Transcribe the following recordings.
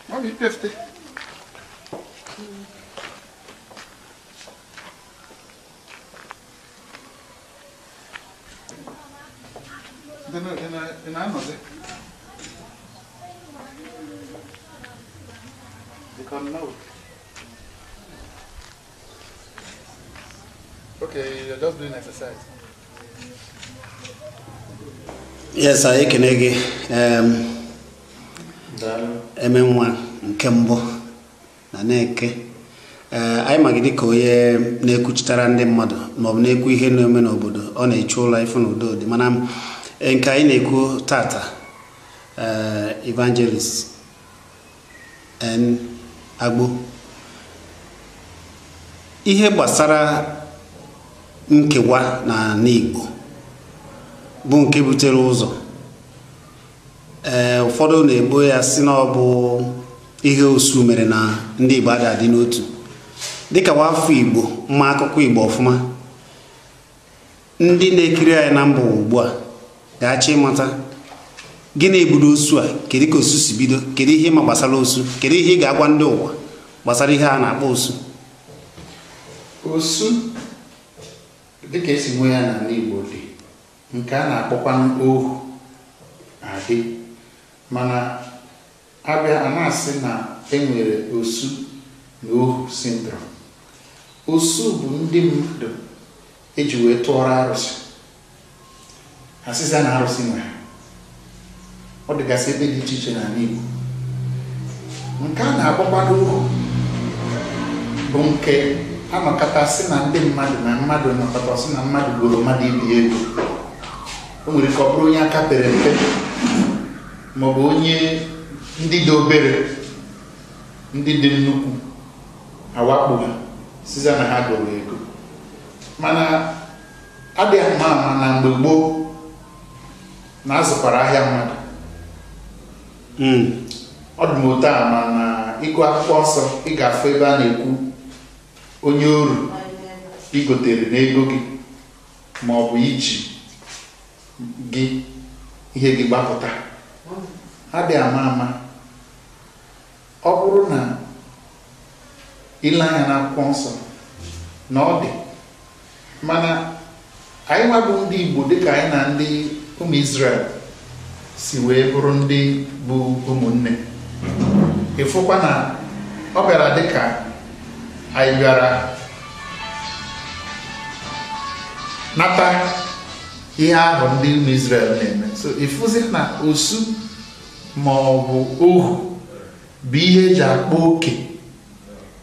Mommy, 50. Okay, you're just doing exercise. Yes, I ekene gị eme nwa nke mbụ na na-eke. Anyị ma gị dịka onye na-ekwuchitara ndị mmadụ maọbụ na-ekwu ihe na-eme n'obodo, ọ na-eche ụlọ ifu na udo dị. Mana nke anyị na-ekwu tata, Evangelist N. Agbo, ihe gbasara nkewa na ala Igbo bụ nke butere ụzọ. Ụfọdụ na-ebo ya si na ọ bụ ihe osu mere na ndị Igbo adị n'otu. Dịka nwafọ Igbo mma akụkọ Igbo ọfụma, ndị na-ekiri anyị na mba ugbu a ga-achọ ịmata gịnị budo osu a, kedu ka osu si bido, kedu ihe ịma gbasara osu, kedu ihe ị ga-agwa ndị ụwa gbasara ihe a na-akpọ osu. Osu dịka esi nwe ya n'ala Igbo dị, nke a na-akpọkwa ohu adị, mana abịa a na-asị na enwere osu na ohu syndrome. Osu bụ ndị mmadụ eji wee tụọrọ arụsị, asịsịa na arụsị nwe ha. Ọ dịgasị ebe dị iche iche n'ala Igbo. Nke a na-akpọkwa ohu bụ nke anọkọta sị na ndị mmadụ na mmadụ nọkọta sị na mmadụ gburu mmadụ ibi ego. O nwere ike ọ bụrụ onye aka pere mpe maọbụ onye ndị dị obere, ndị dị nnukwu awakpo ha siza na ha goro ego. Mana adịghị ama ama na mgbe gboo na azụkwara ahịa mmadụ. Ọ dị m otu a, ma na ịgụ akwụkwọ nsọ ị ga-afụ ebe a na-ekwu onye oru igotere n'ego gị ma ọ bụ iji gị ihe gị gbapụta. Adị ama ama ọ bụrụ na ile anya n'akwụkwọ nsọ na ọ dị, mana anyị nwabụ ndị Igbo dịka anyị na ndị ụmụ Israel si wee bụrụ ndị bụ ụmụnne, ịfụkwa na ọ bịara dịka anyị bịara nata ihe ahụ ndị ụmụ Israel na-eme. So ịfụzi na osu ma ọ bụ ohu bụ ihe eji akpa oke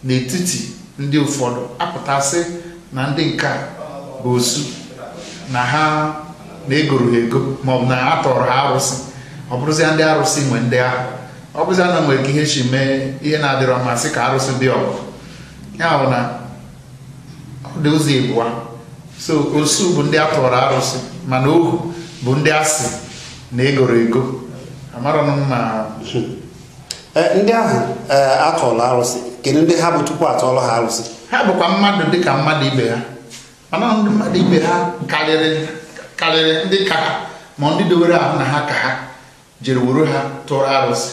n'etiti ndị ụfọdụ, apụtasị na ndị nke a bụ osu na ha na-egoro ha ego ma ọ bụ na ha tọrọ ha arụsị. Ọ bụrụzia ndị arụsị nwe ndị ahụ, ọ bụzia na nwere ka ihe si mee ihe na-adịrọ mmasị ka arụsị dị ọgụ. Ya bụ na ọ dị ụzọ ịbụa. So osu bụ ndị a tọrọ arụsị, mana ohu bụ ndị asị na egoro ego. Amaranụ m ma Ndị ahụ atọrọ arụsị, kedu ndị ha bụ tupu atọrọ ha arụsị? Ha bụkwa mmadụ dịka mmadụ ibe ha, mana ndị mmadụ ibe ha karịrị ndị ka ha, ma ndị dowere ahụ na ha ka ha jere were ha tụrụ arụsị.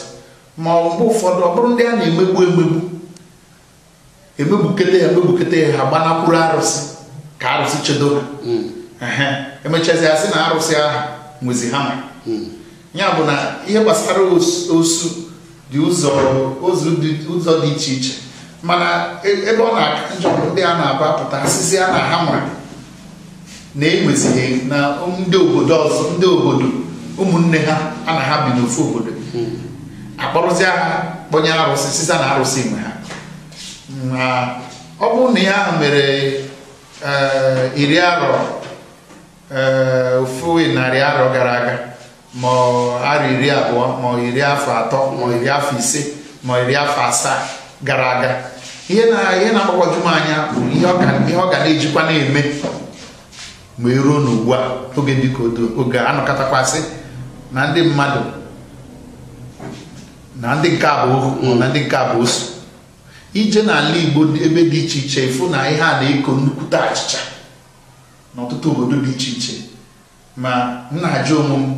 Ma ọ mgbe ụfọdụ ọ bụrụ ndị a na-emegbu emegbu, emegbukete ha emegbukete ha, gbanakwuru arụsị ka arụsị chedo ha. Emechazi asị na arụsị ahụ nwezi hama. Ya bụ na ihe gbasara osu dị ụzọ dị iche iche, mana ebe ọ na-aka njọ bụ ndị a na-aba apụta asịsị a na ha nwere na-enwezighị na ndị obodo ọzọ, ndị obodo ụmụnne ha a na ha bi n'ofu obodo, akpọrụzie ha kpọnye arụsị sịza na arụsị nwe ha. Ma ọ bụrụ na ihe ahụ mere 10 arọ, 100 arọ gara aga, ma arọ 20, ma 30 afọ, ma 50 afọ, ma 70 afọ gara aga, ihe na-agbagwoju m anya bụ ihe ọ ga na-ejikwa na-eme ma eruo n'ugbu a, oge dịka oge anọkọtakwasị na ndị mmadụ na ndị nke a bụ ohu na ndị nke a bụ osu. Ije n'ala Igbo ebe dị iche iche ịfụ na ihe a na-eko nnukwute achịcha n'ọtụtụ obodo dị iche iche. Ma m na-ajụ onwe m,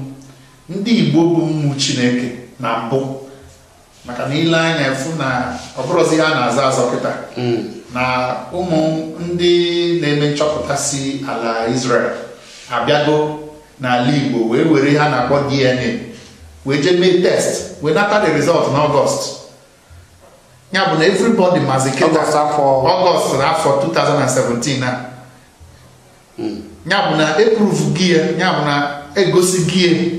ndị Igbo bụ ụmụ Chineke na mbụ, maka na ile anya ịfụ na ọ bụrụzi ha na-azọ azọ kịta na ụmụ ndị na-eme nchọpụta si ala Israel abịago n'ala Igbo wee were ihe a na-akpọ DNA wee jee mee test wee nata the result n'Ọgọst. Ya bụ na everybody mazi kịta Ọgọst afọ 2017 a. Ya bụ na eprove gị ya, ya bụ na egosi gị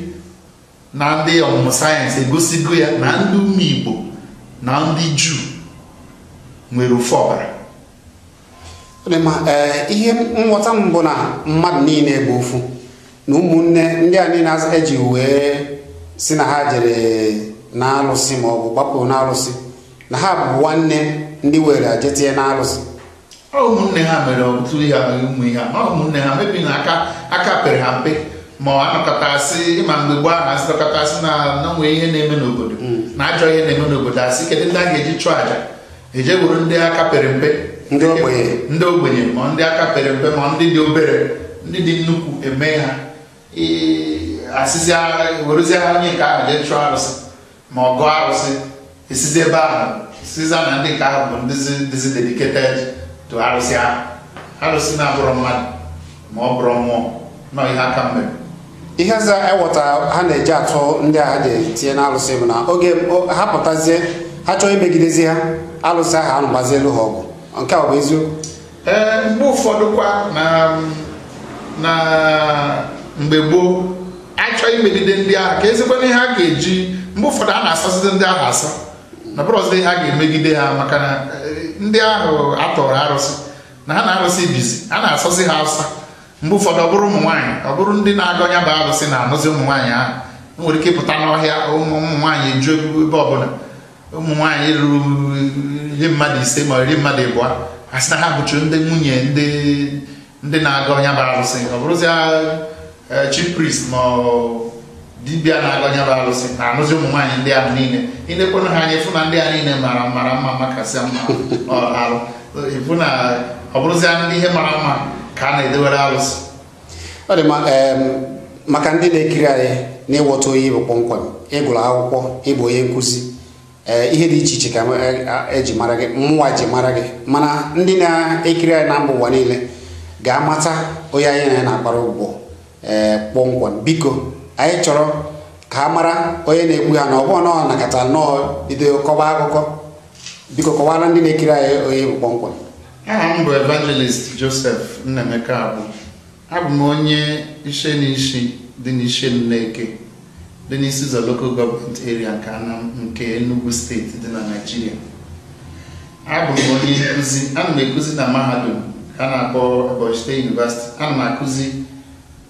na ndị ọmụmụ sayensị egosigo ya na ndị ụmụ Igbo na ndị Juu nwere ofu ọbara. Ihe nghọta m bụ na mmadụ niile bụ ofu na ụmụnne ndị a niile eji wee si na ha jere na-alụsị ma ọ bụ gbapụ na-alụsị na ha bụ nwanne ndị were ajetie na-alụsị. Ụmụnne ha mere ọtụtụ ihe, ụmụ ihe a ụmụnne ha mebi na aka pere ha mpe, ma ọ anọkọtasị ịma mgbe gboo ahụ asị nọkọtasị na nwee ihe na-eme n'obodo na ajọ ihe na-eme n'obodo, asị kedu ndị a ga-eji chụọ àjà, eje wuru ndị aka pere mpe, ndị ogbenye ma ndị aka pere mpe ma ndị dị obere, ndị dị nnukwu eme ha asịzịa werezie ha onye nke ahụ jee chụọ arụsị ma ọ gụọ arụsị, esizi ebe ahụ sizia na ndị nke ahụ bụ ndịzi dedicated to arụsị ahụ. Arụsị na-abụrụ mmadụ ma ọ bụrụ mmụọ nọ ihe aka mere. Ihe ọzọ eweta ha na-eji atụ ndị agha ji etinye n'alụsị bụ na oge ha pụtazie ha chọọ imegidezi ha, alụsị ahụ anụgbazielu ha ọgụ. Nke a ọ bụ eziokwu? Ee, mgbe ụfọdụ kwa na mgbe gboo achọ imegide ndị agha ka ezigbo ihe ha ga-eji, mgbe ụfọdụ a na-asasịzi ndị agha asa na bụrụzi ihe a ga-emegide ha, maka na ndị ahụ atọrọ arụsị na ha na-arụsị bizi, a na-asọzi ha asa. Mgbe ụfọdụ ọ bụrụ ụmụ nwaanyị, ọ bụrụ ndị na-agọ ya bụ arụsị na-anụzi ụmụ nwaanyị ahụ, nwere ike ịpụta n'ọhịa ụmụ nwaanyị eju ebe ọbụla, ụmụ nwaanyị ruru iri mmadụ 5 ma iri mmadụ 2, a sị na ha bụchu ndị nwunye ndị na-agọ ya bụ arụsị. Ọ bụrụzi chief priest ma dibịa na-agọ ya bụ arụsị na-anụzi ụmụ nwaanyị ndị ahụ niile. Ilekwanụ ha anya ịfụ na ndị a niile mara mma makasịa mma arụ, ịfụ na ọ bụrụzi ndị ihe mara mma ka a na-edewere arụsị. Ọ dị mma. Maka ndị na-ekiri anyị na-ịghọta onye bụ kpọmkwem, ịgụrụ akwụkwọ, ịbụ onye nkụzi, ihe dị iche iche ka eji mara gị, mmụọ ji mara gị, mana ndị na-ekiri anyị na mba ụwa niile ga-amata onye anyị na ya na-akpara ụgbọ kpọmkwem. Biko anyị chọrọ ka a mara onye na-ekwu ha na ọ bụghị nọọ nakọta nnọọ bido kọba akụkọ. Biko kọwara ndị na-ekiri anyị onye bụ kpọmkwem. Aha m bụ Evangelist Joseph Nnaemeka Abu. Abụ m onye Ishe-Nishi dị n'Ishe-Nneke dị n'Isi Ụzọ Local Government Area nke Enugu Steeti dị na Naịjirịa. Abụ m onye nkuzi, ana m ekuzi na mahadum a na-akpọ Ebonyi State University. Ana m akụzi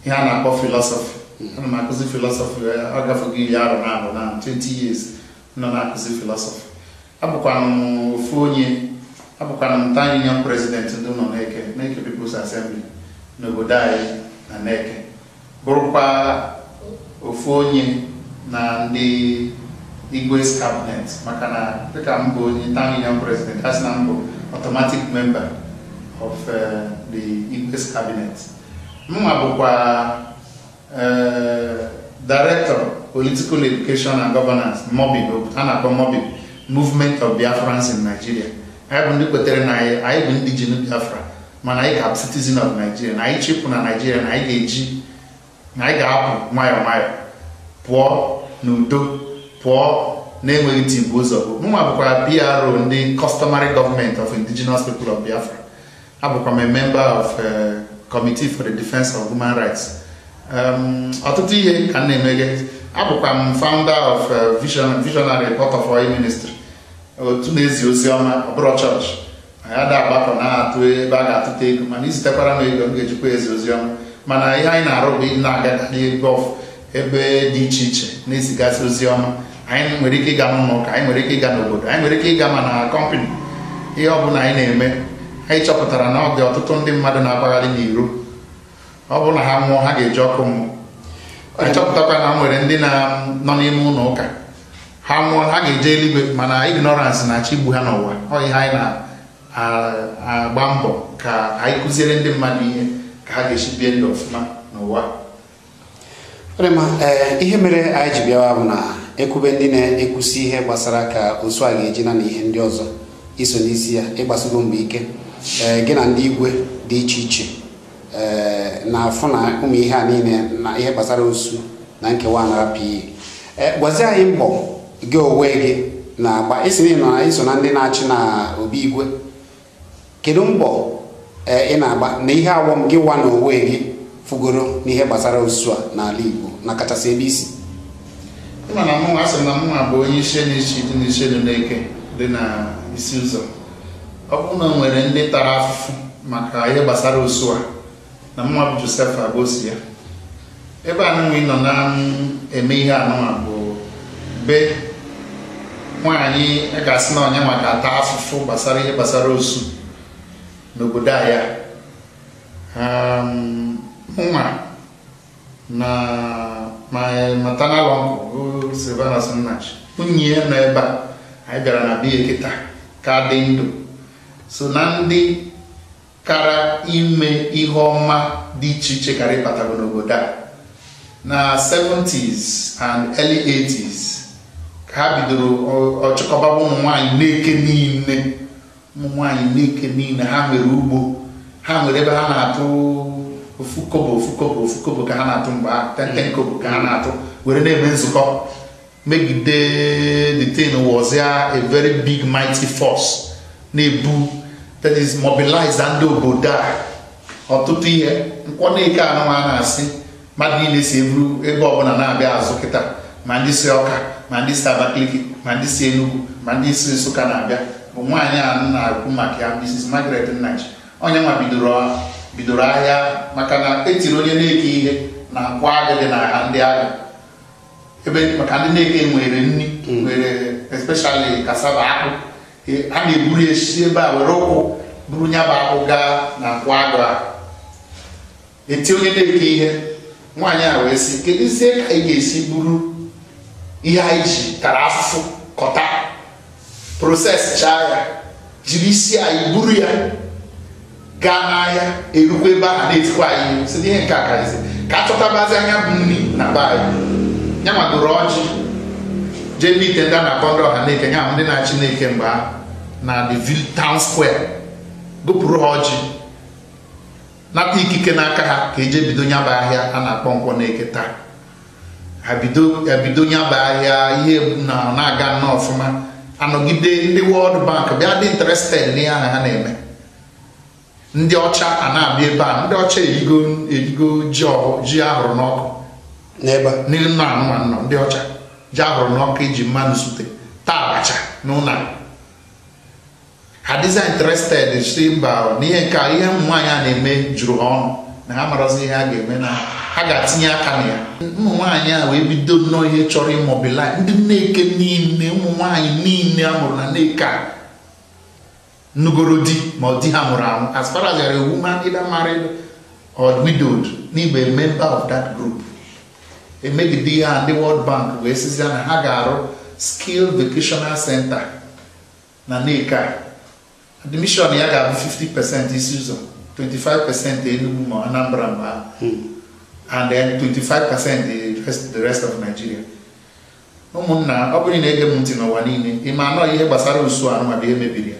ihe a na-akpọ philosophy. Ana m akụzi philosophy, ọ gafego iri arọ na abụ na 20 years nọ na-akụzi philosophy. Abụkwana m ofu onye, abụkwana m town union president ndị nọ n'Eke, Neke People's Assembly n'obodo anyị na Neke, bụrụkwa ofu onye na ndị Igwe's cabinet, maka na dịka m bụ onye town union president, asị na m bụ automatic member of the Igwe's cabinet. Mma bụkwa director political education and governance MOBIB, a na-akpọ MOBIB, Movement of Biafrans in Nigeria. Anyị bụ ndị kwetere na anyị bụ ndị ji Biafra, mana anyị ga-abụ citizen of Nigeria, na anyị chịpụ na Nigeria, na anyị ga-eji na anyị ga-apụ nwayọọ nwayọọ pụọ n'udo, pụọ na-enweghị tigbuo ụzọ. Mụnwa bụkwa PRO ndị Customary Government of Indigenous People of Biafra. Abụkwa m a member of Committee for the Defense of Human Rights. Ọtụtụ ihe ka m na-emeghe. Abụkwa m founder of Visionary Port of Oil Ministry, otu na-ezi ozi ọma, ọ bụrụ chọọchị. Anyị ada agbakọ na-atụ ebe a ga-atụta ego, mana izitekwara m ego m ga-ejikwa ezi ozi ọma. Mana ihe anyị na-arụ bụ ịdị na-aga ebe dị iche iche na-ezigasị ozi ọma. Anyị nwere ike ịga n'ụlọ ụka, anyị nwere ike ịga n'obodo, anyị nwere ike ịga ma na kọmpanị. Ihe ọ bụla anyị na-eme, anyị chọpụtara na ọ dị ọtụtụ ndị mmadụ na-agbagharị n'iro. Ọ bụrụ na ha nwụọ, ha ga-eji ọkụ mmụọ. Anyị chọpụtakwa na nwere ndị nọ n'ime ụlọ ụka, Ha nwụọ, ha ga-eje eluigwe, mana ignorance na-achọ igbu ha n'ụwa. Ọ ihe anyị na-agba mbọ ka anyị kụziere ndị mmadụ ihe ka ha ga-esi bie ndụ ọfụma n'ụwa. Ee, ihe mere anyị ji bịawa bụ na ekwube ndị na-ekwusi ihe gbasara ka osu a ga-eji na ihe ndị ọzọ iso n'isi ya ịgbasogo mbọ ike. Ee, gị na ndị igwe dị iche iche ee na-afụ na ụmụ ihe a niile na ihe gbasara osu na nkewa anara pii. Ee, gwazie anyị mbọ gị onwe gị na-agba isi na ị nọ iso na ndị na-achị na obi igwe. Kedu mbọ ị na-agba na ihe awọm gị wa na onwe gị fugoro n'ihe gbasara osu a n'ala Igbo na kachasị ebe isi? Ịma na mụnwa asị na mụnwa bụ onye isi n'isi dị n'isi elu n'eke dị na isi ụzọ. Ọ bụrụ na o nwere ndị tara afụfụ maka ihe gbasara osu a, na mụnwa bụ Joseph Agbosi ya. Ebe anụnwa ị nọ na-eme ihe anụnwa bụ be nwaanyị a ga-asị na ọnya maka ata afụfụ gbasara ihe gbasara osu n'obodo a ya. Mụnwa na my maternal uncle Silvanus Nnachi, nwunye ya nọ ebe a, anyị bịara na biya kịta ka dị ndụ, so na ndị kara ime ihe ọma dị iche iche kara ịbatago n'obodo a na 70s and early 80s ka ha bidoro ọchịkọba ụmụ nwaanyị na-eke niile. Ụmụ nwaanyị na-eke niile ha nwere ugbo, ha nwere ebe ha na-atụ ofu kobo ofu kobo ofu kobo ka ha na-atụ mgbe ahụ, 10 kobo ka ha na-atụ were na-eme nzukọ megide the thing. Was ya a very big mighty force na-ebu, that is mobilize ndị obodo a. Ọtụtụ ihe nkwọ na-eke anụ a na-asị mmadụ niile si eburu ebe ọbụla na-abịa azụ kịta, ma ndị si Ọka, ma ndị si Abakaliki, ma ndị si Enugu, ma ndị si Nsụka na-abịa, bụ nwaanyị a na-ekwu maka ya, Mrs. Margaret Nnachi. Onye nwa bidoro ahịa maka na etiri onye na-eke ihe na akwa agụ dị n'agha ndị agha ebe, maka ndị na-eke nwere nri, nwere especially cassava, akpụ. Ha na-eburu esi ebe a were ụkwụ buru nyaba akpụ gaa na akwa agụ a eti onye na-eke ihe. Nwaanyị a wee sị, kedụzie ka anyị ga-esi buru ihe anyị ji tara afụfụ kọta process chaa ya, jiri isi anyị buru ya gaa n'ahịa, erukwa ebe ahụ na-etikwa anyị ihe si ihe nke a karịsị ka a chọtabazi anya bụ nri na be anyị. Ya nwagoro ọjị jee n'ite ndị a na-akpọ ndị ọha na-eke, ya ndị na-achị na-eke mgbe ahụ na the town square, gụpụrụ ha ọjị, nata ikike n'aka ha ka eje bido nyaba ahịa a na-akpọ nkwọ na-eke taa. Ha bido nyaba ahịa, ihe na na-aga nnọọ ọfụma. Anọgide ndị World Bank bịa dị interested n'ihe ahụ ha na-eme. Ndị ọcha a na-abịa ebe a, ndị ọcha erigo ji ahụrụ n'ọkụ n'ebe n'ime anụmanụ nọ. Ndị ọcha ji ahụrụ n'ọkụ iji mmanụ sute taa abacha n'ụlọ ha dịza interested si mba n'ihe nke a. Ihe ụmụ nwaanyị a na-eme juru ha ọnụ na ha marazi ihe ha ga-eme na ha ga-atinye aka na ya. Ụmụ nwaanyị a wee bido nnọọ ihe chọrọ imobilize ndị nneke niile, ụmụ nwaanyị niile a mụrụ na nneke a nugoro di ma ọ di ha mụrụ anwụ, as far as you are a woman either married or widowed, n'igbe member of that group. Emegide ihe a, ndị World Bank wee sizie na ha ga-arụ skill vocational center na nneke a. Admission ya ga-abụ 50% isi ụzọ, 25% Enugu ma Anambra mgbe ahụ, and then 25% the rest of Nigeria. Ụmụnna, ọ bụrụ na ege m ntị n'ụwa niile, ị ma anọ ihe gbasara osu anụma bụ ihe mebiri ya.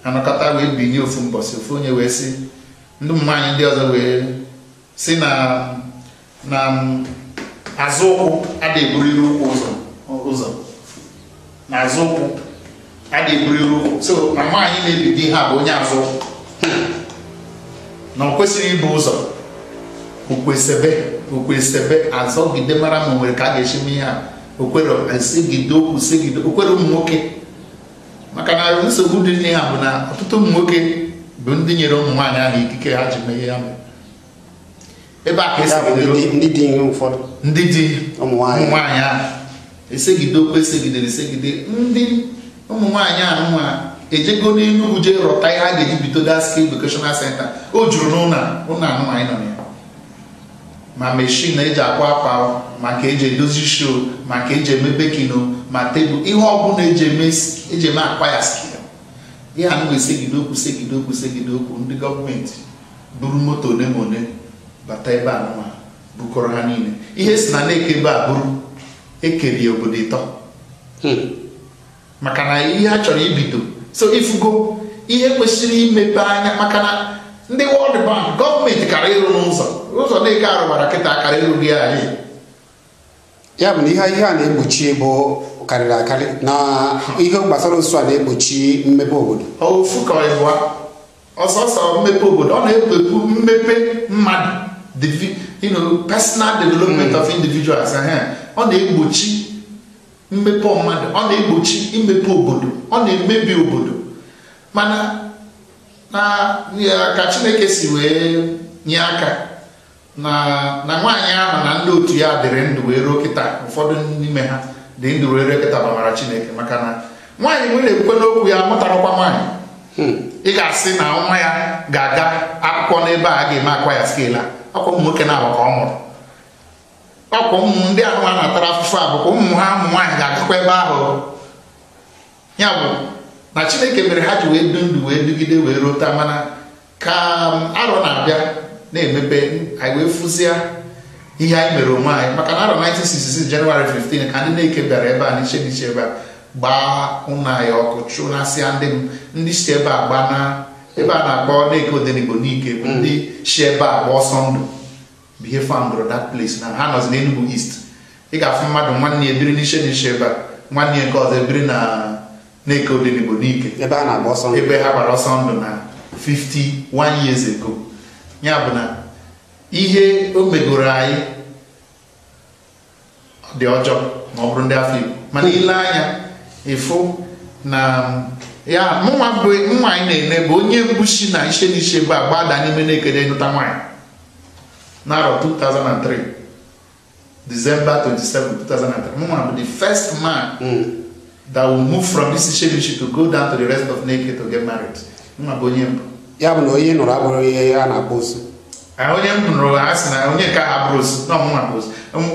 Anọkọta wee binye ofu mbọsị, ofu onye wee sị ndị ụmụ nwaanyị ndị ọzọ wee sị na na azụ ụkwụ adịghị eburiri ụkwụ ụzọ, na azụ ụkwụ adịghị eburiri ụkwụ, so na nwaanyị na-ebido ihe a bụ onye azụ ụkwụ, na ọ kwesịrị ibu ụzọ. Okwesebe azọgide mara ma o nwere ka a ga-esi mee ihe a. Okwere esegide okwu segide okwere ụmụ nwoke, maka na nsogbu dị n'ihe a bụ na ọtụtụ ụmụ nwoke bụ ndị nyere ụmụ nwaanyị ahụ ikike ha ji mee ihe ha mere. Ebe a ka esegidere ndị di ihe ụfọdụ ndị di ụmụ nwaanyị ahụ esegide okwu esegidere esegide ndị ụmụ nwaanyị ahụ nwa ejego n'Enugu jee rọta ihe a ga-eji bido that skill vocational center. O juru n'ụlọ ụlọ anụ anyị nọ na ya, ma mechin eji akwa akwa, ma ka eji edozi isi o, ma ka eji eme baking o, Ma tebụl, ihe ọbụla eji eme akwa ya skill, ihe anụ esegide okwu, segide okwu, segide okwu. Ndị gọọmenti buru moto one ma one bata ebe a nwa bukọrọ ha niile. Ihe si na na-eke ebe a bụrụ ekeri obodo ịtọ, maka na ihe ha chọrọ ibido. So ifugo ihe kwesịrị imepe anya, maka na ndị World Bank, gọọmenti kara ịrụ n'ụzọ ụzọ na-eke arụbara kịta akara ịrụghị anyị. Ya bụ na ihe a na-egbochi bụ karịrị akarị na ihe gbasara osu a na-egbochi mmepe obodo. Ofu ka ịbụa ọsọsọ mmepe obodo, ọ na-ekpekpu mmepe mmadụ, personal development of individuals. Ọ na-egbochi mmepe mmadụ, ọ na-egbochi imepe obodo, ọ na-emebi obodo. Mana na ka Chineke si wee nye aka na nwaanyị ahụ na ndị otu ya dịrị ndụ wee ruo kịta, ụfọdụ n'ime ha dị ndụ wee ruo kịta, gbamara Chineke. Maka na nwaanyị nwere ekwukwe n'okwu ya, mụtarakwa nwaanyị, ị ga-asị na nwa ya ga-aga akwụkwọ n'ebe a ga-eme akwa ya skela. Ọkwa ụmụ nwoke na-abụ ka ọ mụrụ, ọkwa ụmụ ndị ahụ a na-atara afụfụ a bụkwa ụmụ ha ụmụ nwaanyị ga-agakwa ebe ahụ. Ya bụ na Chineke mere ha ji wee du ndụ wee dugide wee ruo taa. Mana ka arọ na-abịa na-emepe, anyị wee fụzia ihe anyị mere onwe anyị. Maka na arọ 1966 Jenụwarị 15 ka ndị na-eke bịara ebe a n'iche n'iche ebe a gbaa ụlọ anyị ọkụ, chụnasịa ndị si ebe a gbaa na ebe a na-akpọ Na-Eke Odenigbo n'Ike, bụ ndị si ebe a gba ọsọ ndụ bụ ihe foundrụ that place. Na ha nọzi n'Enugu East. Ị ga-afụ mmadụ nwanne ya ebiri n'iche n'iche ebe a, nwanne ya nke ọzọ ebiri na Na-Eke Odenigbo n'Ike, ebe ha na-agba ọsọ ndụ, ebe ha gbara ọsọ ndụ na 51 years ago. Ya bụ na ihe o megoro anyị dị ọjọọ ma ọ bụrụ ndị afọ Igbo. Mana ile anya ịfụ na ya mụnwa bụ nwaanyị na-ene bụ onye mbushi na ishe n'ishe ebe a gbada n'ime na-ekede nụta nwaanyị n'arọ 2003 December 27, 2003. Mụnwa bụ the first man that will move from this ishe n'ishe to go down to the rest of Neke to get married. Mụnwa bụ onye mbụ. Ya bụ na onye nụrụ abụrụ ihe a na-akpọ osu. Onye m nụrụ, ha sị na onye nke ha bụrụ osu na ọmụnwa bụ osu,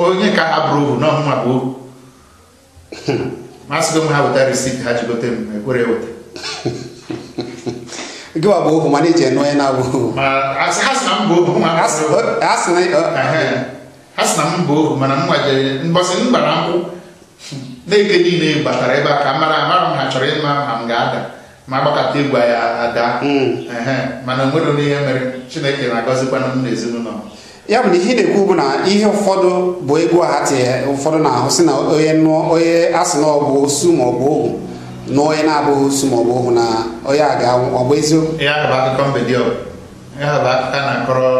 onye nke ha bụrụ ohu na ọmụnwa bụ ohu. Masịgo m ha weta risit ha ji gote m, ekwere eweta. Gịwa bụ ohu, mana iji enu onye na-abụ ohu. Ha sị na m bụ ohu, ha sị na m bụ ohu, mana m nwajere mbọsị m gbara nkwụ Na-eke niile batara ebe a ka mara amara m ha chọrọ ịma ma m ga-ada ma agbakọta egwu ya ada. Mana onwere onye ihe mere, Chineke na-agọzikwana m na ezinụlọ m. Ya bụ na ihe na-ekwu bụ na ihe ụfọdụ bụ egwu ha tinye ụfọdụ na-ahụ sị na onye nụọ onye a sị na ọ bụ osu ma ọ bụ ohu na onye na-abụghị osu ma ọ bụ ohu na onye a ga-anwụ, ọ bụ eziokwu? Ya bụ akụkọ mbedio, ya bụ akụkọ na-akọrọ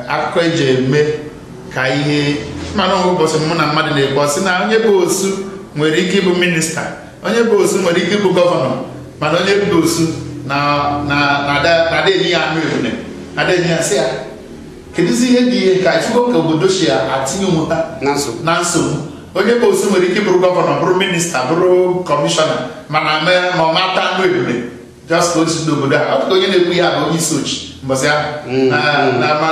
akụkọ eji eme ka ihe. Mana ụbọchị mụ na mmadụ na-ekwu sị na onye bụ osu nwere ike ịbụ minista, onye bụ osu nwere ike ịbụ gọvanọ, mana onye bụ osu na-ada enye ya anụ ebune, na-ada enye ya sị ya kedụzi ihe dị ihe ka ifugo ka obodo si atinye onwe ha na nsogbu. Onye bụ osu nwere ike bụrụ gọvanọ, bụrụ minista, bụrụ kọmishọna, mana ma ọ mata anụ ebune just ka o si n'obodo a. Ọ dịka onye na-ekwu ya bụ onye isi ochi mbọsị ahụ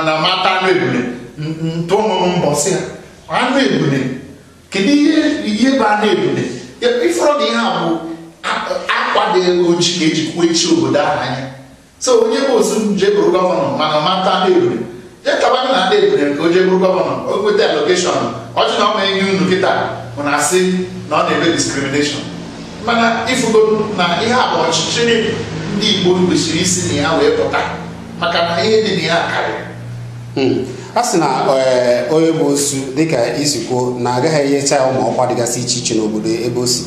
na mata anụ ebune ntụ ọmụmụ mbọsị ya anụ ebune. Kedu ihe bụ anụ ebune? Ifụrụ na ihe a bụ akwa dị ojii ka ejikwa echi obodo ahụ anya. So onye bụ osu je bụrụ gọvanọ mana mata anụ ebune, jekabanye na ndị ebune nke o jee bụrụ gọvanọ, o nweta allocation ọchị na ọ ma-enye unu kịta bụ na asị na ọ na-eme discrimination. Mana ifugo na ihe a bụ ọchịchịrị ndị Igbo kwesịrị isi na ya wee pụta, maka na ihe dị na ya karịrị. A sị na onye bụ osu dịka isi kwuo na agaghị enyecha ya ụmụ ọkwa dịgasị iche iche n'obodo ebe o si,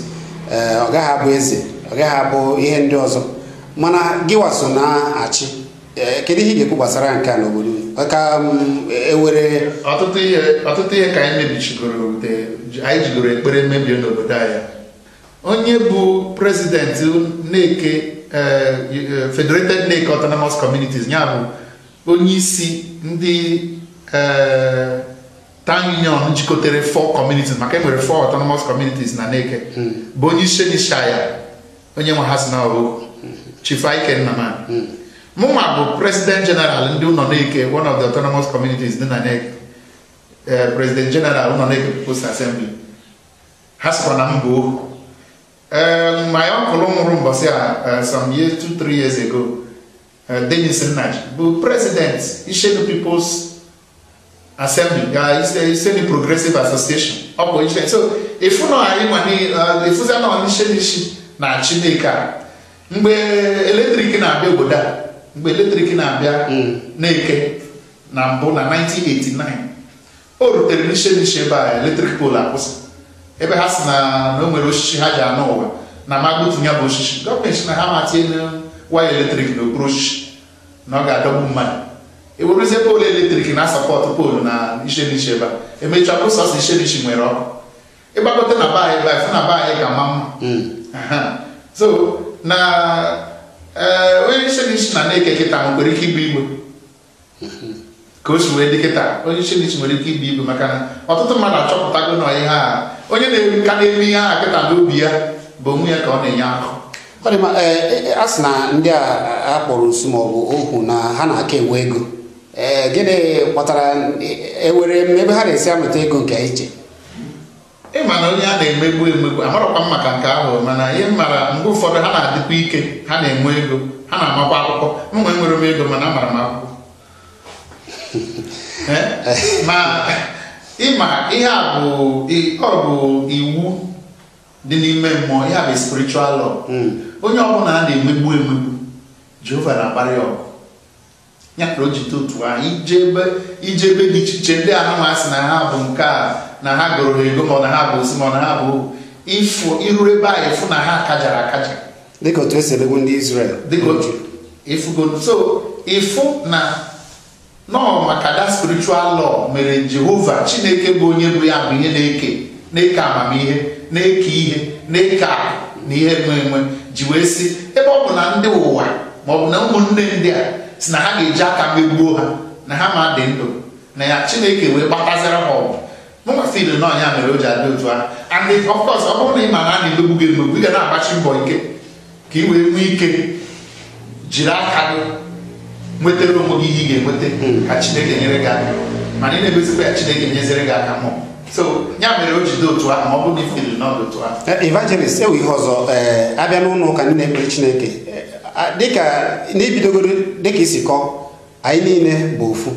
ọ gaghị abụ eze, ọ gaghị abụ ihe ndị ọzọ, mana gịwa so na-achị. Kedu ihe ị ga-ekwu gbasara nke a n'obodo ka ewere? Ọtụtụ ihe ka anyị mebichigoro, anyị jigoro ekpere mebie n'obodo anyị. Onye bụ prezidenti Na-Eke Federated Neke Autonomous Communities, ya bụ onye isi ndị town union jikọtere 4 communities, maka e nwere 4 autonomous communities na Neke, bụ onye isi Nishaya, onye nwe ha si na ọbụ Chief Ike Nnamani. Mụnwa bụ president general ndị ụlọ Neke, one of the autonomous communities dị na Neke, president general ụlọ Neke People's Assembly. Ha sịkwa na m bụ ohu. My uncle nwụrụ mbọsị a some years, 2-3 years ago, Dennis Nnaji bụ president Ishenu People's Assembly, Ishenu Progressive Association. Ọ bụ Ishenu. So ịfụ na anyị ịfụzi na Ishenishi na Chineke a mgbe eletrik na-abịa obodo a, mgbe eletrik na-abịa na-eke na mbụ na 1989, o rutere n'Ishenishi ebe a eletrik pole akwụsị, ebe ha si na o nwere osisi ha ji anụ ụwa na magbutu ya bụ osisi. Gọọmenti na ha ma tinye waya eletrik n'okpuru osisi na ọ ga-adọgbu mmadụ. Ewerezie poolu eletrik na sọpọtụ poolu na Ishenishi ebe a, emechaa bụ sọsọ Ishenishi nwere ọkụ. Ịgbakọta na be anyị ebe a, fụ na be anyị ka ma mma. So na onye Ishenishi na na-eke kịta nwekwara ike ibu igwe ka o si wee dị kịta. Onye Ishenishi nwere ike ibu igwe maka na ọtụtụ mmadụ achọpụtago na ihe a onye na-ka na-eme ihe a kịta n'obi ya bụ onwe ya ka ọ na-enye akụ. Ọ dị mma. A sị na ndị a kpọrọ osu maọbụ ohu na ha na-aka enwe ego. Gịnị kpatara ewere ebe ha na-esi amụta ego nke iche? Ịma na onye a na-emegbu emegbu amarakwa m maka nke ahụ, mana ihe m mara mgbe ụfọdụ ha na-adịkwa ike, ha na-enwe ego, ha na-amakwa akwụkwọ. M nwere m ego mana amara m akwụkwọ. Ma ịma ihe a bụ ọ bụ iwu dị n'ime mmụọ, ihe a bụ spiritual law. Onye ọbụla a na-emegbu emegbu, Jehova na-akparị ọgụ. Ya ka o ji totu a ije ebe dị iche iche ndị ahụ asị na ha bụ nke a, na ha gụrụ ha ego, ma ọ na ha bụ osi, ma ọ na ha bụ ịfụ iruru ebe a, ịfụ na ha akajara akaja dịka otu esi emegbu ndị Israel. Dịka otu ịfụgo. So ịfụ na nọ maka that spiritual law mere Jehova Chineke bụ onye bụ ya bụ ihe na-eke amamihe, na-eke ihe, na-eke akụ na ihe enwe enwe, ji wee sị ebe ọ bụ na ndị ụwa ma ọ bụ na ụmụnne ndị a si na ha ga-eji aka megbuo ha, na ha ma dị ndụ, na ya Chineke wee gbataziri ha ọgụ. Mụnwa fil na ọnya mere o ji adị otu ahụ. And of course, ọ bụrụ na ị ma na a na-emegbu gị emegbu, ị ga na-agbachi mbọ ike ka ị wee nwee ike jiri aka gị nwetara onwe gị ihe ị ga-enweta ka Chineke nyere gị aka, mana ị na-emezikwa ya Chineke nyezere gị aka mmụọ. So ya mere o ji dị otu ahụ, ma ọ bụrụ na ifili na ọ dị otu ahụ. Evangelist, ewe ihe ọzọ, abịa n'ụlọ ụka ndị na-ekpere Chineke, dịka n'ebidogoro dịka isi kọọ, anyị niile bụ ofu,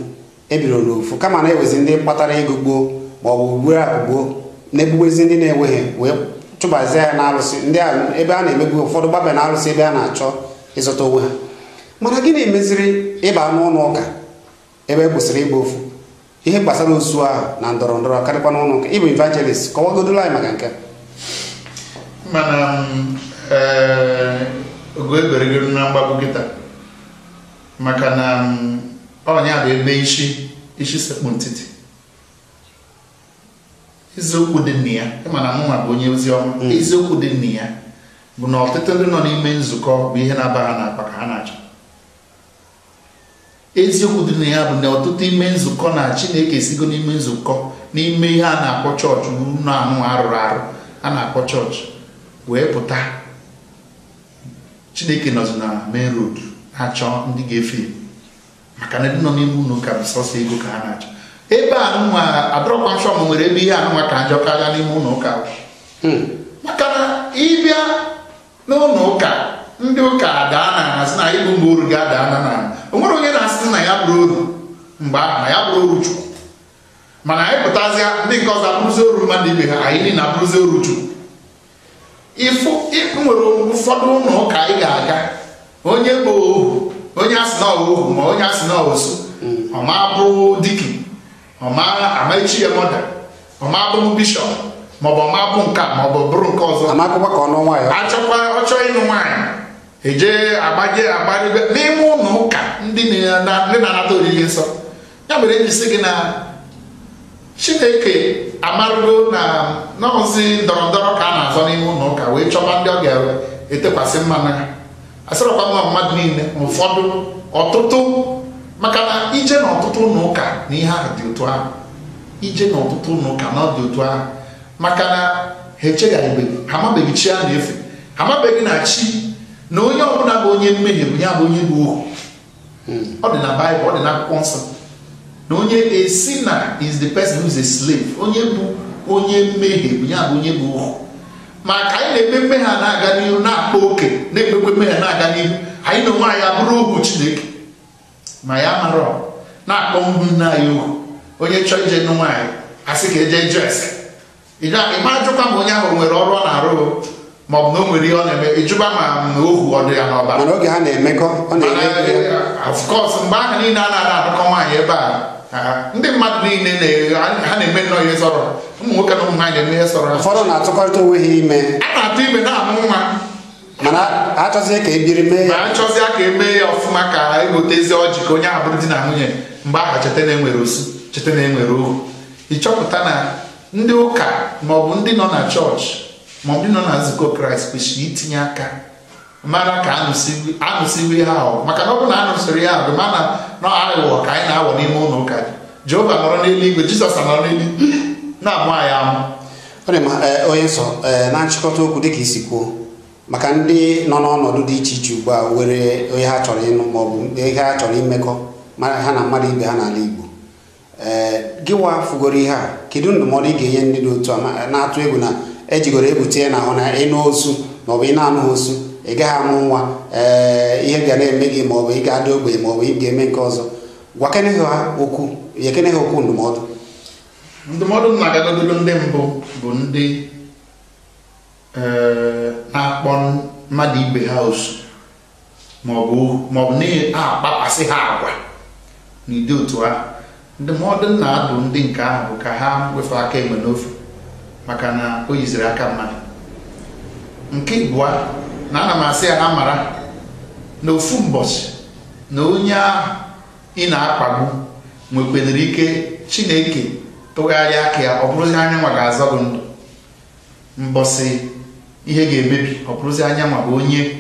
ebidoro n'ofu, kama na-ewezi ndị kpatara ego gboo ma ọ bụ gburu akụ gboo na-egbubezi ndị na-enweghị wee chụbazie ya n'arụsị, ndị ebe a na-emegbu ụfọdụ gbaba n'arụsị ebe a na-achọ ịzọta onwe ha. Mana gịnị meziri ịba n'ụlọ ụka ebe e kwesịrị ịgba ofu? Ihe gbasara osu ahụ na ndọrọ ndọrọ karịkwa n'ụlọ ụka. Ịbụ evangelist, kọwagodolo anyị maka nke. Mana ogo eberegoro na mgbagbu kịta, maka na ọnya bụ ebe isi sekpụ ntịtị. Eziokwu dị nna ya, ịma na mụnwa bụ onye ozi ọma. Eziokwu dị nna ya bụ na ọtụtụ ndị nọ n'ime nzukọ bụ ihe na-aba ha n'akpa ka ha na-achọ. Eziokwu dị na ya bụ na ọtụtụ ime nzukọ na Chineke esigo n'ime nzukọ, n'ime ihe a na-akpọ chọọchị, ụlọ anụ arụrụ arụ a na-akpọ chọọchị wee pụta. Chineke nọzi na main road na-achọ ndị ga-efe, maka na ndị nọ n'ime ụlọ ụka bụ sọsọ ego ka ha na-achọ. Ebe anụnwa adọrọkwa nsọ m nwere ebe ihe anụnwa ka njọ karịa n'ime ụlọ ụka, maka na ịbịa n'ụlọ ụka ndị ụka adaa na asị na ịbụ mgbe oru ga-ada na na o nwere onye na-asị na ya bụrụ oru mgbe ahụ, na ya bụrụ oru Chukwu. Mana anyị pụtazịa ndị nke ọzọ abụrụzi oru mmadụ ibe ha, anyị niile abụrụzi oru Chukwu. Ịfụ nwere ụfọdụ ụlọ ụka ị ga-aga, onye bụ ohu, onye asị na ohu ma onye asị na osu, ọma bụ diki, ọma amaechi ya mọda, ọma bụ bishọp, maọbụ ọma bụ nke a maọbụ bụrụ nke ọzọ. Amakụkwa ka ọ nụ nwaanyị. Achọkwa ọchọ ịnụ nwaanyị, eje agbaje agbaribe n'ime ụlọ ụka ndị na-anata oriri nsọ. Ya mere eji sị gị na Chineke amarụgo na nọọsị ndọrọ ndọrọ ka a na-azọ n'ime ụlọ ụka wee chọba ndị ọ ga-etekwasị mmanụ ha. Asịrọkwa mma mmadụ niile, ụfọdụ ọtụtụ, maka na ije n'ọtụtụ ụlọ ụka na ihe ahụ dị otu ahụ. Ije n'ọtụtụ ụlọ ụka na ọ dị otu ahụ, maka na ha echegharịbeghị, ha amabeghị chi a na-efe, ha amabeghị na chi na onye ọbụla bụ onye mmehie bụ ya bụ onye bụ ohu. Ọ dị na Baịbụl, ọ dị n'akwụkwọ nsọ na onye a sinner is the person who is a slave. Onye bụ Onye mmehie bụ ya bụ onye bụ ohu. Ma ka anyị na-eme mmehie a na-aga n'ihu, na-akpa oke, na-emekwe mmehie na-aga n'ihu, anyị na onwe anyị abụrụ ohu Chineke. Ma ya mara na-akpọ nne anyị ohu. Onye chọọ ije nụ nwaanyị asị ka eje jụ ese. Ịma ajụkwa ma onye ahụ nwere ọrụ ọ na-arụ ma ọ bụ na o nwere ihe ọ na-eme, ịjụba ma ohu ọ dị ya n'ọbara. Mana oge ha na-emekọ ọ na-eme. Of course, mgbe ahụ niile a na-ada akụkọ nwaanyị ebe a, ndị mmadụ niile ha na-eme nnọọ ihe sọrọ. Ụmụ nwoke na ụmụ nwaanyị na-eme ihe sọrọ. Ụfọdụ na-atụkọrịta onwe ha ime. A na-atụ ime na-amụ nwa. Mana achọzie ka ebiri mee ya. Ma achọzie ka emee ya ọfụma ka egotezi ọjị ka onye ahụ bụrụ di na nwunye. Mgbe ahụ cheta na enwere osu, cheta na enwere ohu. Ịchọpụta na ndị ụka maọbụ ndị nọ na chọọchị maọbụ ndị nọ na nzukọ Kraịst kwesịrị itinye aka mara ka anụsiwe ha ahụ. Maka na ọ bụrụ na anụsịrị ya ahụ, mana na aghụghọ ka anyị na-awọ n'ime ụlọ ụka. Jehova nọrọ n'eluigwe, Jizọs nọrọ n'eluigwe na-amụ anyị amụ. Ọ dị mma, onye nsọ, na nchịkọta okwu dịka isi kwuo, maka ndị nọ n'ọnọdụ dị iche iche ugbu a were onye ha chọrọ ịnụ maọbụ ihe ha chọrọ imekọ ha na mmadụ ibe ha n'ala Igbo, gịwa fugoro ihe a, kedu ndụmọdụ ị ga-enye ndị dị otu a na-atụ egwu na ejigoro egwu tinye n'ahụ na ịnụ osu maọbụ ị na-anụghị osu ị gaghị amụ nwa, ihe ga na-eme gị maọbụ ị ga-ada ogbenye maọbụ ị ga-eme nke ọzọ? Gwakene ha okwu, nyekene ha okwu ndụmọdụ. Ndụmọdụ m na-agagodoro ndị mbụ bụ ndị na-akpọ mmadụ ibe ha osu maọbụ na-akpapasị ha agwa n'ụdị otu ahụ. Ndụmọdụ m na-adụ ndị nke ahụ bụ ka ha wefe aka enwe n'ofe, maka na o yiziri aka mmadụ. Nke ịbụọ, na ana m asị ya ha mara na ofu mbọchị na onye ahụ ị na-akpagbu nwekwenere ike Chineke tụgharịa aka ya, ọ bụrụzi anyanwa ga-azọ gị ndụ. Mbọsị ihe ga-emebi, ọ bụrụzi anyanwa bụ onye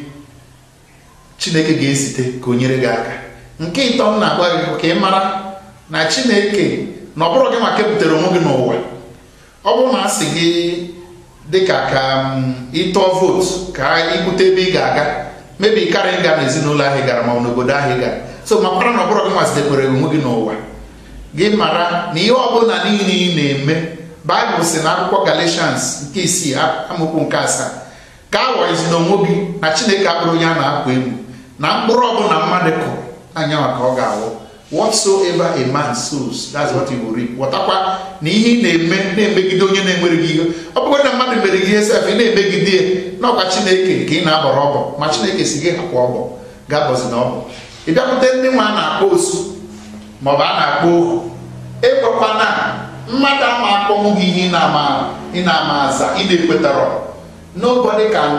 Chineke ga-esite ka o nyere gị aka. Nke ịtọ m na-agwa gị ka ị mara na Chineke na ọ bụrụ gị ma kepụtara onwe gị n'ụwa. Ọ bụrụ na a sị gị dịka ka ịtụọ vootu ka ikwute ebe ị ga-aga, mebi karịa ịga n'ezinụlọ ahụ ị gara ma ọ n'obodo ahụ ị gara, so ma kwara na ọ bụrụ gị ma zitekwere onwe gị n'ụwa, gị mara na ihe ọbụla niile ị na-eme. Baịbụl si na akwụkwọ Galatians nke 6 amaokwu nke 7 ka aghọghịzi n'onwe gị na Chineke abụrụ onye a na-akwa egwu, na mkpụrụ ọbụla mmadụ kụrụ anyanwa ka ọ ga-awụ. Whatsoever a man sows, that's what he will reap. Ghọtakwa na ihe ị na-eme na-emegide onye na-enwere gị ihe. Ọ bụrụ na mmadụ mere gị ihe sef, ị na-emegide ya, n'ọkwa Chineke ka ị na-abọrọ ọbọ, ma Chineke si gị hapụ ọbọ, ga-abọzi na ọbọ. Ị bịakwute ndị nwa a na-akpọ osu maọbụ a na-akpọ ohu, ekwekwana mmadụ ama akpọnwụ gị ihe ị na-ama aza, ị na-ekwetarọ. Nobody can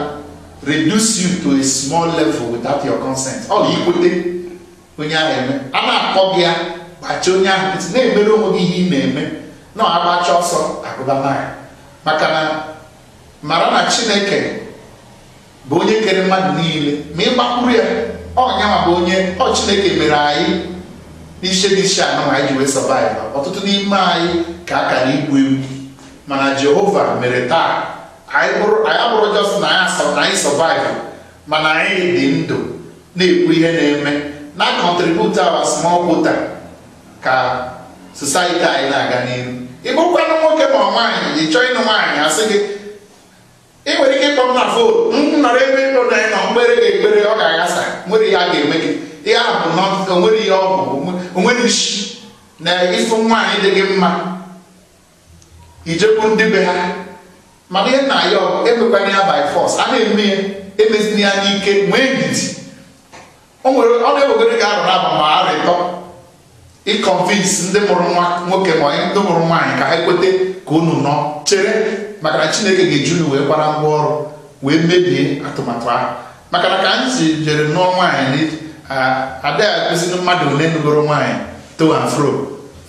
reduce you to a small level without your consent. Ọ bụ ikwete onye ahụ eme a na-akpọ gị ya, gbachi onye ahụ nkịtị, na-emere onwe gị ihe ị na-eme, na agbacha ọsọ agụba mara. Maka na mara na Chineke bụ onye kere mmadụ niile, ma ị gbakwuru ya, ọnyanwa bụ onye ọ Chineke mere anyị n'ishe n'ishe anọ ma anyị ji wee survive. Ọtụtụ n'ime anyị ka akara igbu egwu, mana Jehova mere taa anyị abụrụ just na anyị survive, mana anyị dị ndụ na-ekwu ihe na-eme, na contribute our small quota ka society anyị na-aga n'ihu. Ị bụrụkwanụ nwoke ma nwaanyị, ị chọọ ịnụ nwaanyị, asị gị ị nwere ike ịkpọ m na fon, m nọrọ ebe nọ na ịnọ mkpere gị ekpere, ọ ga-aghasa, nwere ihe a ga-eme gị. Ihe ahụ bụ onwere ihe ọ bụ, onwere isi na ịfụ nwaanyị dị gị mma, ijekwu ndị be ha. Mana ihe nna ya ọ bụ emekwana ya by force, a na-eme ya, emezina ya n'ike, nwee ndidi. Ọ na-ewegoro gị arụ n'aba ma arụ ịtọ ịkọnvinsi ndị mụrụ nwa nwoke ma ndị mụrụ nwaanyị ka ha ekwete ka unu nọ chere, maka na Chineke ga-eji unu wee kwara ngwa ọrụ wee mebie atụmatụ ahụ. Maka na ka anyị si jere nụọ nwaanyị, ada akụziri mmadụ ole nugoro nwaanyị to and fro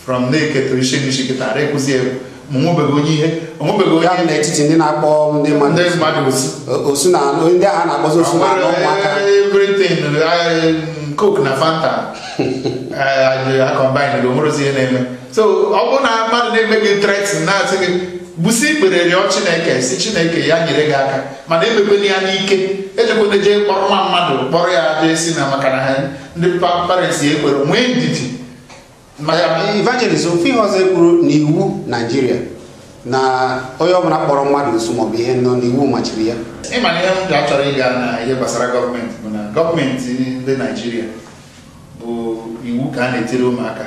from Neke to Ishe kịta, ada ekụzi egwu ma onwebeghị onye ihe, onwebeghị onye n'etiti ndị na-akpọ ndị mmadụ osu na ndị agha na-akpọzi osu na ụmụaka everything, Coke na Fanta combine onwerozi ihe na-eme. So ọ bụrụ na mmadụ na-eme gị threaten, na-asị gị busi ikpere rịọ Chineke, si Chineke ya nyere gị aka, mana emekwena ya n'ike. Ejekwana jee kpọrọ nwa mmadụ kpọrọ ya jee si na maka na ha ndị parents ya ekwere, nwee ndidi. Evangelist, ofu ihe ọzọ ekwuru n'iwu Naijiria Na onye ọbụla kpọrọ mmadụ osu maọbụ ihe nọ n'iwu machiri ya. Ịma na ihe m ji achọrọ ịga na ihe gbasara gọọmenti bụ na gọọmenti ndị Naijiria bụ iwu ka a na-etiri ụmụaka,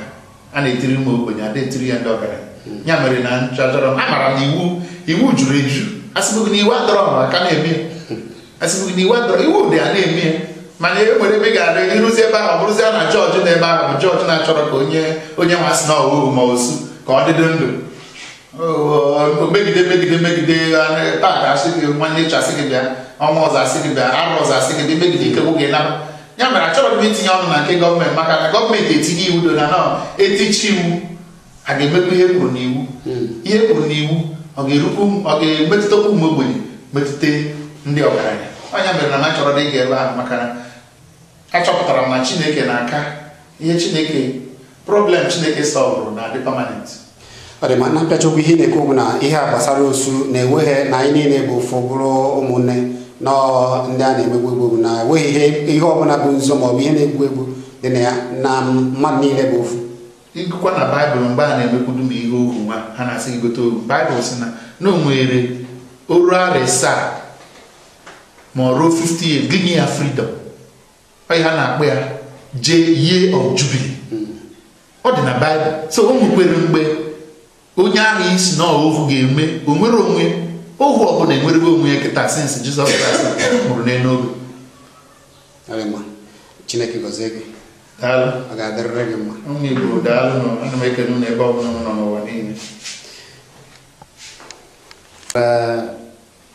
a na-etiri ụmụ ogbenye, a na-etiri ya ndị ọgaranya. Ya mere na nchọchọrọ m amara m na iwu juru eju. Asịbụghị na iwu adọrọ m aka na-eme, asịbụghị na iwu adọrọ, iwu dị a na-eme, mana e nwere ebe ga-adị ịrụzi ebe ahụ, ọ bụrụzie na jọọjị na ebe ahụ bụ jọọjị na-achọrọ ka onye nwa sị na ọwụ ma osu ka ọ dịdị ndụ. Megide megide megide taata asị gị, nwanne echi asị gị bịa, ọnwa ọzọ asị gị bịa, arọ ọzọ asị gị bịa, megide ike gwụ gị naba. Ya mere achọrọ m itinye ọnụ na nke gọọmenti, maka na gọọmenti etinye iwu do na nọ etichi iwu a ga-emekwa ihe kwuru n'iwu. Ihe kwuru n'iwu ọ ga-erukwu, ọ ga-emetụtakwu ụmụ ogbenye, metụta ndị ọgaranya. Ọnya mere na m achọrọ dị ịga ebe ahụ, maka na achọpụtara m na Chineke na-aka ihe Chineke problem Chineke sọlvụrụ na-adị permanent. Ọ dị ma na mpịachakwa ihe na-ekwu bụ na ihe a gbasara osu na-enweghị na anyị niile bụ ụfụ bụrụ ụmụnne nọ ndị a na-emegbu egbu, na enweghị ihe ọbụla bụ nzo maọbụ ihe na-egbu egbu dị na ya, na mmadụ niile bụ ofu. Ịgụkwa na Baịbụl mgbe a na-emekwudu m ihe ohu nwa ha na-asị gị gote ohu, Baịbụl sị na o nwere oru arọ 7 ma ọ ruo 50 years, gị nye ya freedom. Ọ ihe a na-akpọ ya year of jubilee. Ọ dị na Baịbụl. So o nwekwere mgbe onye ahụ isi na ohu ga-eme o nwere onwe ohu ọbụla enwerego onwe ya kịta since Jizọs Kraịst nwụrụ n'elu obe. Chineke gọzie gị. Daalụ. Ọ ga-adịrịrị gị mma. Ụmụ Igbo daalụ nụ, ana m ekene unu ebe ọbụla unu nọ n'ụwa niile.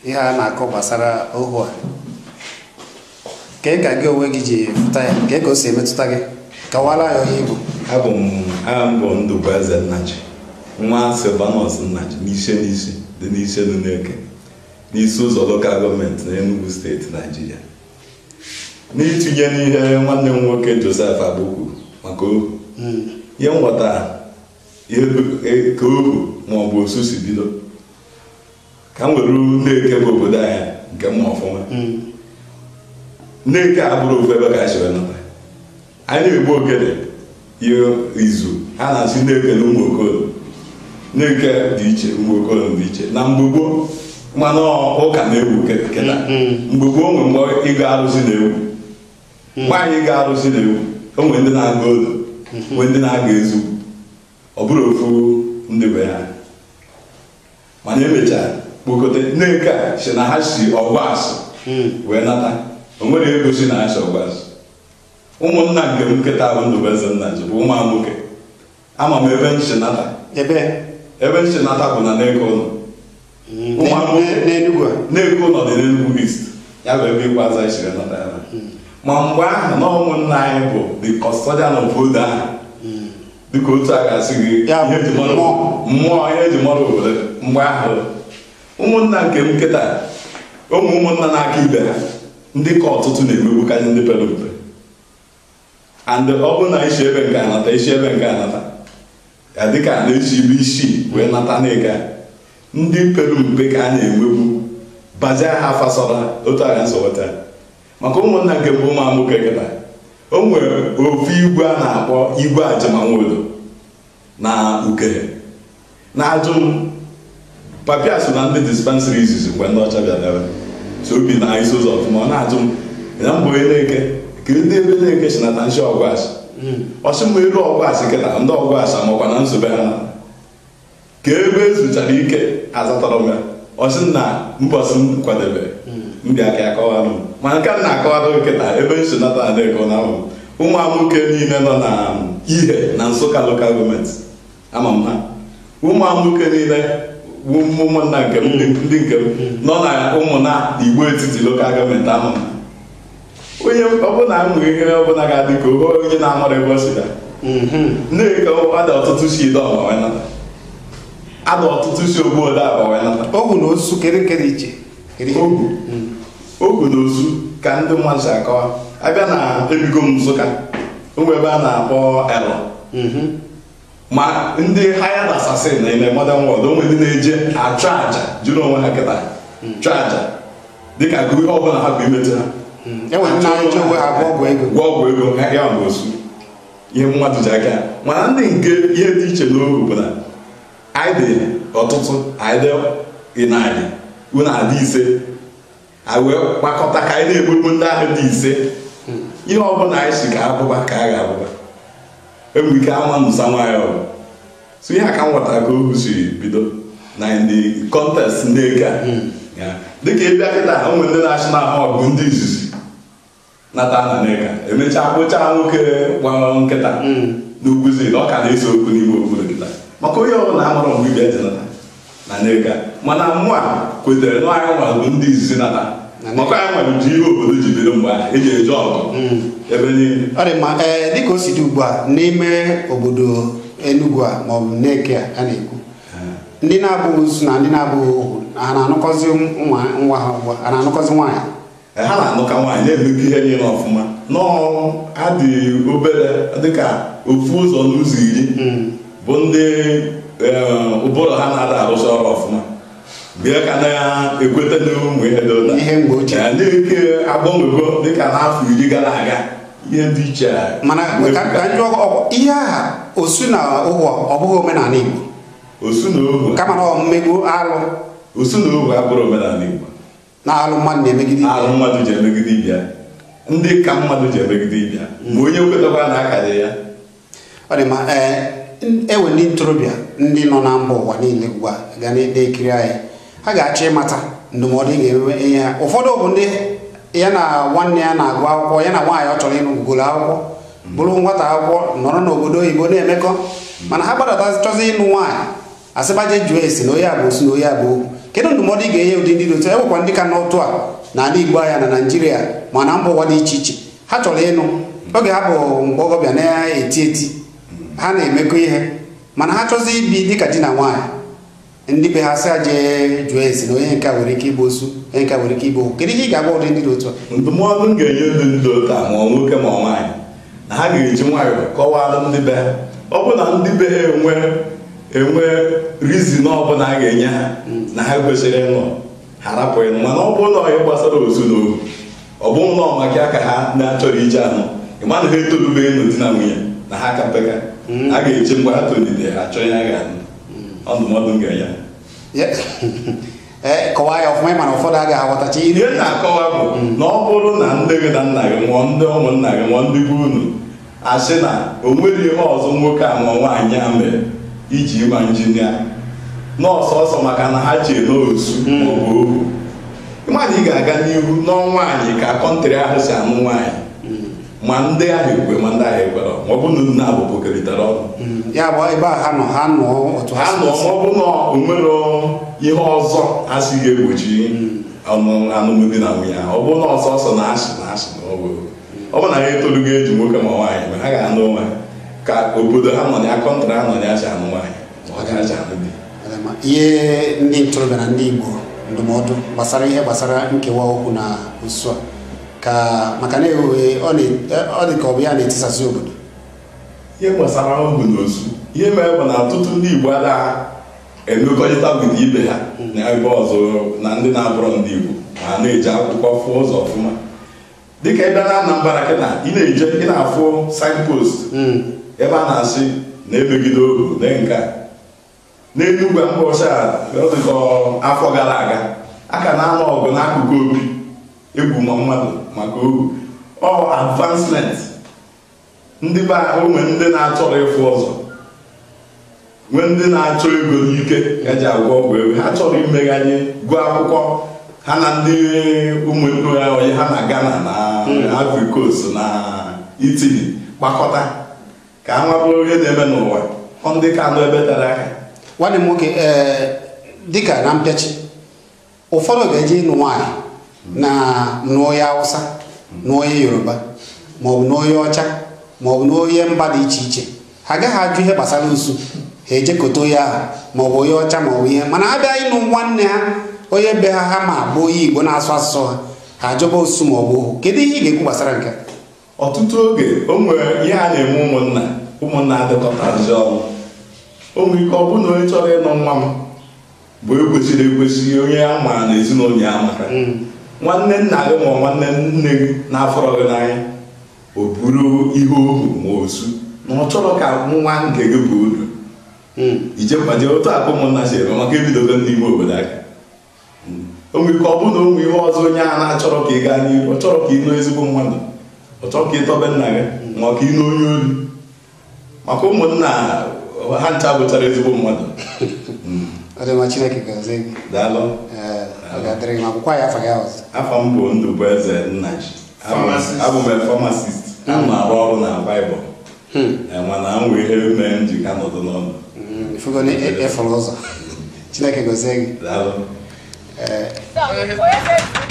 Ihe a na-akọ gbasara ohu a, kee ka gị onwe gị ji fụta ya, kee ka o si emetụta gị? Kọwara ya onye Igbo. Abụ m bụ Ndụbụeze Nnaji, nwa Silvanus Nnaji, n'isi n'isi dị n'isi Neke, n'isi ụzọ lokal gọọmenti na Enugu steeti, Naijiria. N'itinye n'ihe nwanne m nwoke Joseph Agbo kwuru maka ohu, ihe nghọta ka ohu ma ọ bụ osu si bido, ka m were Neke bụ obodo anyị nke mma ọfụma. Neke abụrụ ofu ebe ka anyị siri nata. Anyị na-egbu ogede ihe izu a na-asị Neke na ụmụ okolo. Neke dị iche, ụmụ okolo dị iche. Na mgbe gboo, mana ụka na-ewu kịta. Mgbe gboo nwere mgbe ịga arụsị na-ewu. Nwaanyị ịga arụsị na-ewu, o nwere ndị na-aga odo, nwee ndị na-aga ezu. Ọ bụrụ ofu ndị be ha. Mana emechaa kpokọta Neke a si na ha si ọgba asụ wee nata. O nwere ego si na ha si ọgba asụ. Ụmụnna nke m nkịta bụ Ndụbụeze Nnaji bụ ụmụ nwoke. Ama m ebe nsi nata. Ebe nsi nata bụ na Neke ụlọ. Neke ụlọ dị n'Enugu East. Ya bụ ebe ikpeazụ anyị siri nata ya. Ma mgbe ahụ na ụmụnna anyị bụ the custodian of obodo ahụ. Dịka otu a ga-asị gị mmụọ ihe eji mara obodo mgbe ahụ. Ụmụnna nke m nkịta, ụmụnna na-aka ibe ha, ndị ka ọtụtụ na-emegbukarị ndị pere mpe. And ọ bụrụ na isi ebe nke anata, isi ebe nke anata, ya dịka a na-esi ibe isii wee nata Neke a, ndị pere mpe ka a na-emegbu bazie ha fasọrọ otu agha nsọweta. Maka ụmụnna nke mbụ ụmụ nwoke kịta, o nwere ofu igwe a na-akpọ igwe Ajimanwodo na Ukere. Na-ajụ m papịa so na ndị dispensary izizi mgbe ndị ọcha bịara ebe so obi na isi ụzọ ọfụma. Ọ na-ajụ m na mbụ onye Neke ka ndị ebe Neke si nata nshi ọgwasị. Ọsị m elu ọgwasị kịta ndị ọgwasị amakwa na nsobe ha ka ebe ezuchara ike azatara m ya. Ọsị na mbọsị m kwadebe mbịa ka ya kọwara m. Mana nke m na-akọwara kịta ebe nsi nata na Neke na ahụ ụmụ nwoke niile nọ na ihe na Nsụka lokal gọọmenti ama m ha. Ụmụ nwoke niile ụmụnna nke m ndị nke m nọ na ụmụnna Igbo etiti lokal gọọmenti ama m. Onye ọbụla nwere ihe ọbụla ga-adị ka onye na-amara ebe ọ si bịa. Neke ada ọtụtụ si ide ọma wee nata. Ada ọtụtụ si ogbu ode aba wee nata. Ogu na osu kere kere iche. Ogu na osu ka ndị mmadụ si akọwa. Abịa na ebigo m Nsụka, o nwere ebe a na-akpọ Elo. Ma ndị hired assassin na in modern world, o nwere ndị na-eje achụ aja jụrụ onwe ha kịta chụọ aja dịka ihe ọbụla ha bụ imetụ ha. Gwọ ọgwụ ego ya bụ osu ihe mmadụ ji aka ya. Mana ndị nke ihe dị iche n'ohu bụ na anyị dị ọtụtụ anyị dị narị unu adị 5 anyị wee gbakọta ka anyị na-egbugbu ndị ahụ dị 5 ihe ọbụla anyị si ka abụba ka a ga-abụba enwere ike ama nụsa nwaanyị ọgụ. So ihe a ka m ghọtara ka ohu si bido na ndị kọntest Nneka dịka ịbịa kịta ụmụ ndị na-achị na ọgụ ndị izizi nata na Nneka emechaa kpụchaa nwoke gbara nkịta n'ugwuzi na ọ ka na-ese okwu n'ime obodo kịta maka onye ọbụla amụrụ mgbe ibe eji nata na Nneka. Mana mụ a kwetere na anyị nwere bụ ndị izizi nata maka anyị nwere ji ihe obodo ji bido mgbe ahụ eji eje ọgụ ebe niile. Ọ dị mma. Dịka o si dị ugbu a n'ime obodo Enugu a maọbụ Nneka a na-ekwu ndị na-abụghị osu na ndị na-abụghị ohu ha na-anụkọzi nwa ha ugbu a na-anụkọzi nwaanyị? Ha na-anụka nwaanyị na-emekọ ihe niile ọfụma nọọ ha dị obere dịka ofu ụzọ n'ụzọ 10 bụ ndị ụbụrụ ha na-ada arụsị ọrụ ọfụma bịa ka na-ekweta n'ụmụ ihe dị ụta ihe mgbe ochie na-eke agbanwego dịka n'afọ 10 gara aga ihe dị iche. Mana ka njọ ihe aha osu na ohu ọ bụghị omenala Igbo? Osu na ohu kama na mmegbu alụ. Osu na ohu abụrụ omenala Igbo na alụ mmadụ na-emegide ibe alụ mmadụ ji emegide ibe ndị ka mmadụ ji emegide ibe ma onye kwetakwa na aka dị ya. Ọ dị mma. Ewe ndị ntorobịa ndị nọ na mba ụwa niile ugbu a ga na-ekiri anyị ha ga-achọ ịmata ndụmọdụ ị ga-enye ha. Ụfọdụ bụ ndị ya na nwanne ya na-agụ akwụkwọ ya na nwaanyị ọ chọrọ ịnụ gụgụrụ akwụkwọ bụrụ nwata akwụkwọ nọrọ n'obodo oyibo na-emekọ mana ha gbadata chọzi ịnụ nwaanyị asịbaje jụọ esi na onye a bụ osu na onye a bụ okwu. Kedu ndụmọdụ ị ga-enye ụdị ndị dị otu? Enwekwa ndị ka n'otu a n'ala Igbo anya na Naịjirịa ma na mba ụwa dị iche iche ha chọrọ ịnụ oge ha bụ mgbọgọbịa na-eti eti ha na-emekọ ihe mana ha chọzi ibi dịka di na nwaanyị ndị be ha sị ha jee jụọ esi na onye nke a nwere ike ịbụ osu onye nke a nwere ike ịbụ okwu. Kedu ihe ị ga-agwa ụdị ndị dị otu a? Ndụmọdụ m ga-enye ndị dị otu a ma ọ nwoke ma ọ nwaanyị na ha ga-eji nwayọọ kọwara ndị be ha. Ọ bụ na ndị be ha enwe rizin ọbụla a ga-enye ha na ha kwesịrị ịnụ ha rapụ ịnụ. Mana ọ bụrụ na ọ gbasara osu na ohu ọ bụrụ na ọ maka ya ka ha na-achọrọ ije anụ ịma na ha etolubeghị ịnụ di na nwunye na ha ka peka a ga-eche mgbe ha tolite ha chọọ ihe a ga-anụ. Ọ ndụmọdụ m ga-enye ha. Kọwaa ya ọfụma mana ụfọdụ agaghị aghọtacha ihe na-akọwa bụ na ọ bụrụ na nne gị na nna gị nwụọ ndị ụmụnna gị nwụọ ndị be unu asị na o nwere ihe ọzọ nwoke a ma nwaanyị a mere iji ịma injinia nọọsụ ọsọ maka na ha chee n'osu maọbụ ohu ịma na ị ga-aga n'ihu n'ọnwa anyị ka kọntrị ahụ si anụ nwaanyị ma ndị ahụ ekwe ma ndị ahụ ekwere ma ọ bụ na nna abụbụ kerịtara ọnụ ya bụ ebe a ha nọ ha nọ otu ha nọ ma ọ bụ na o nwere ihe ọzọ asịghị egbochi alụmdi na nwunye ahụ. Ọ bụ na ọsọ ọsọ na asị na asị na ọ bụ ọ bụ na ha etolugo eji nwoke ma nwaanyị ma ha ga-anụ onwe ha ka obodo ha nọ ya kọntrị ha nọ ya si anụ nwaanyị ma ọ ga-achi anụ di. Ihe ndị ntorobịa na ndị Igbo ndụmọdụ gbasara ihe gbasara nkewa okwu na osu a ka maka na ọ dị ka ọ bụ ya na-etisasị obodo. Ihe gbasara ohu na osu ihe mere bụ na ọtụtụ ndị Igbo anaghị emekọrịta with ibe ha na ebe ọzọ na ndị na-abụrọ ndị Igbo ma na-eji akwụkwọ fụ ụzọ ọfụma dịka ebe na Anambra kịta ị na-eje ị na-afụ signpost ebe a na-asị na-emegide ohu na nke a n'Enugwu mba ọcha dịka afọ gara aga a ka na-anọ ọgụ n'akụkụ obi egwu ma mmadụ maka ohu ọ advancement ndị be onwe ndị na-achọrọ ịfụ ụzọ nwee ndị na-achọ ego n'ike eji agwọ ọgwụ ego ha chọrọ imegharị gụọ akwụkwọ ha na ndị ụmụnne onye ha na Ghana na Ivory Coast na Italy kpakọta ka ha nwabụrụ ihe na-eme n'ụwa ọ ndị ka nọ ebe tere aka. Nwanne m nwoke dịka na mpịachi ụfọdụ ga-eje ịnụ nwaanyị na n'onye Hausa n'onye Yoruba maọbụ n'onye ọcha maọbụ n'onye mba dị iche iche ha agaghị ajụ ihe gbasara osu ha ejekọta onye ahụ maọbụ onye ọcha maọbụ ihe mana ha bịa ịnụ nwanne ha onye be ha ha ma bụ onye Igbo na-asụ asụsụ ha ha ajọba osu maọbụ ohu. Kedu ihe ị ga-ekwu gbasara nke? Ọtụtụ oge o nwere ihe a na-eme ụmụnna ụmụnna adịkọtazi ọnụ o nwere ike ọ bụ na onye chọrọ ịnụ nwa m bụ ekwesịrị ekwesị onye a ma na ezinụlọ ya maka nwanne nna gị ma nwanne nne gị na-afọrọ gị n'anya o buru ihe ohu ma osu na ọ chọrọ ka nwa nke gị bụ uru Ijekwaje otu akụ ụmụnna si eme maka ebidogo n'ime obodo aka. O nwere ike ọ bụrụ na o nwee ihe ọzọ onye ahụ na-achọrọ ka ị gaa n'ihu, ọ chọrọ ka ị nụ ezigbo mmadụ, ọ chọrọ ka ị tọbe nna gị, ma ọ ka ị nụ onye ori. Maka ụmụnna ha ncha bụchara ezigbo mmadụ. Ọ dị mma, Chineke gọzie gị. Daalụ. Ọ ga-adịrị gị ma akwụkwọ ya afa gị ọzọ. Afọ m bụ Ndụbụeze Nnaji. Abụ m pharmacist. Ana m arụ ọrụ na Bible. Mana m nwee ihe mee m ji ka nọdụ n'ọnụ. Ifugo na ịfụrụ ụzọ. Chineke gọzie gị. Daalụ. Ee.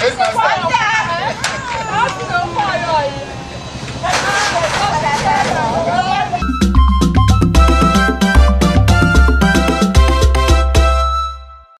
Headmaster.